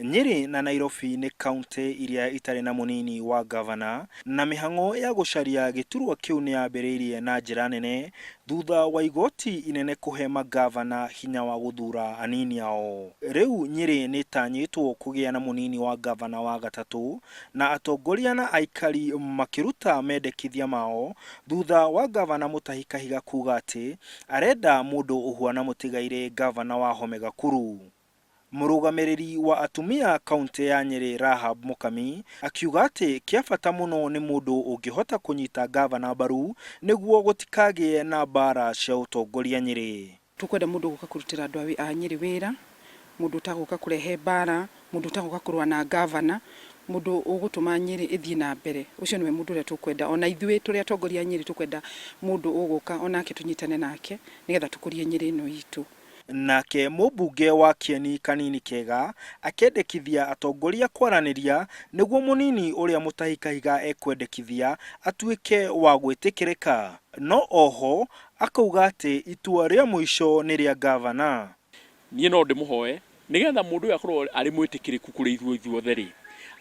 Nyĩrĩ na Nairobi nĩ kauntĩ iria itarĩ na mũnini wa ngavana, na mĩhang'o ya gũcaria gĩturwa kĩu nĩ yambĩrĩirie na njĩra nene thutha wa igoti inene kũhe mangavana hinya wa gũthuura anini ao. Rĩu Nyĩrĩ nĩ ĩtanyĩtwo kũgĩa na mũnini wa ngavana wa gatatũ, na atongoria na aikari makĩruta mendekithia mao thutha wa ngavana Mutahi Kahiga kuuga atĩ arenda mũndũ ũhuana mũtigairĩ ngavana Wahome Gakuru. Mũrũgamĩrĩri wa atumia kauntĩ ya Nyĩrĩ Rahab Mũkami akiuga atĩ kĩa bata mũno nĩ mũndũ ũngĩhota kũnyita ngavana mbaru nĩguo gũtikagĩe na mbaara cia ũtongoria Nyĩrĩ. Tũkwenda mũndũ ũgũka kũrutĩra andũ a Nyĩrĩ wĩra, mũndũ ũtagũka kũrehe mbaara, mũndũ ũtagũka kũrũa na ngavana, mũndũ ũgũtũma Nyĩrĩ ĩthiĩ na mbere. Ũcio nĩwe mũndũ ũrĩa tũkwenda. Ona ithuĩ tũrĩ atongoria a Nyĩrĩ tũkwenda mũndũ ũgũka onake tũnyitane nake nĩgetha tũkũrie Nyĩrĩ ĩno itũ. Nake mũmbunge wa Kieni Kanini Kega akendekithia atongoria kwaranĩria nĩguo mũnini ũrĩa Mutahi Kahiga ekwendekithia atuĩke wa gwĩtĩkĩrĩka. No oho akauga atĩ itua rĩa mũico nĩ rĩa ngavana. Niĩ no ndĩmũhoe, nĩgetha mũndũ ũyũ akorwo arĩ mwĩtĩkĩrĩku kũrĩ ithuĩ ithuothe-rĩ,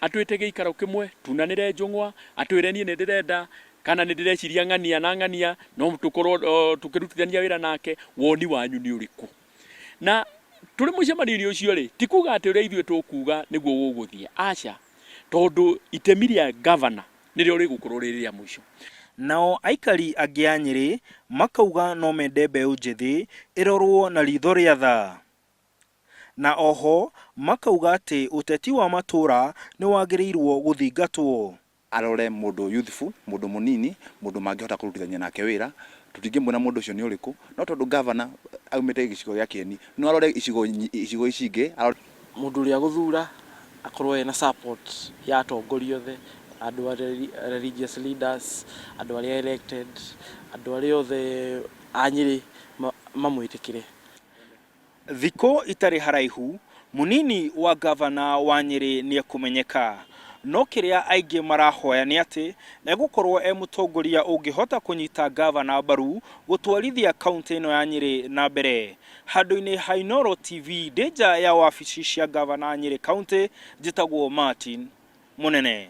atwĩte gĩikaro kĩmwe, tunanĩre njũng'wa, atwĩre niĩ nĩ ndĩrenda kana nĩ ndĩreciria ng'ania na ng'ania, no tũkorwo tũkĩrutithania wĩra nake, woni wanyu nĩ ũrĩkũ? Na tũrĩ mũcemanio-inĩ ũcio-rĩ, ti kuga atĩ ũrĩa ithuĩ tũkuga nĩguo gũgũthiĩ, aca, tondũ itemi rĩa ngavana nĩrĩo rĩgũkorwo rĩrĩ rĩa mũico. Nao aikari angĩ a Nyĩrĩ makauga no mende mbeũ njĩthĩ ĩrorwo na ritho rĩa tha. Na oho makauga atĩ ũteti wa matũra nĩ wagĩrĩirwo gũthingatwo. Arore mũndũ youthful, mũndũ mũnini, mũndũ mangĩhota kũrutithania nake wĩra. Tũtingĩmwĩra mũndũ ũcio nĩ ũrĩkũ, no tondũ ngavana aumĩte gĩcigo gĩa Kĩeni, no arore icigo icigo ici ingĩ. Mũndũ ũrĩa agũthura akorwo ena support ya atongoria othe, andũ a religious leaders, andũ arĩa elected, andũ arĩa othe a Nyĩrĩ mamwĩtĩkĩre. Thikũ itarĩ haraihu, mũnini wa ngavana wa Nyĩrĩ nĩekũmenyeka. No kĩrĩa aingĩ marahoya nĩ atĩ egũkorwo e mũtongoria ũngĩhota kũnyita ngavana mbaru gũtwarithia kauntĩ ĩno ya Nyĩrĩ na mbere. Handũ-inĩ ha Inooro TV ndĩ nja ya wabici cia ngavana Nyĩrĩ County, njĩtagwo Martin Mũnene.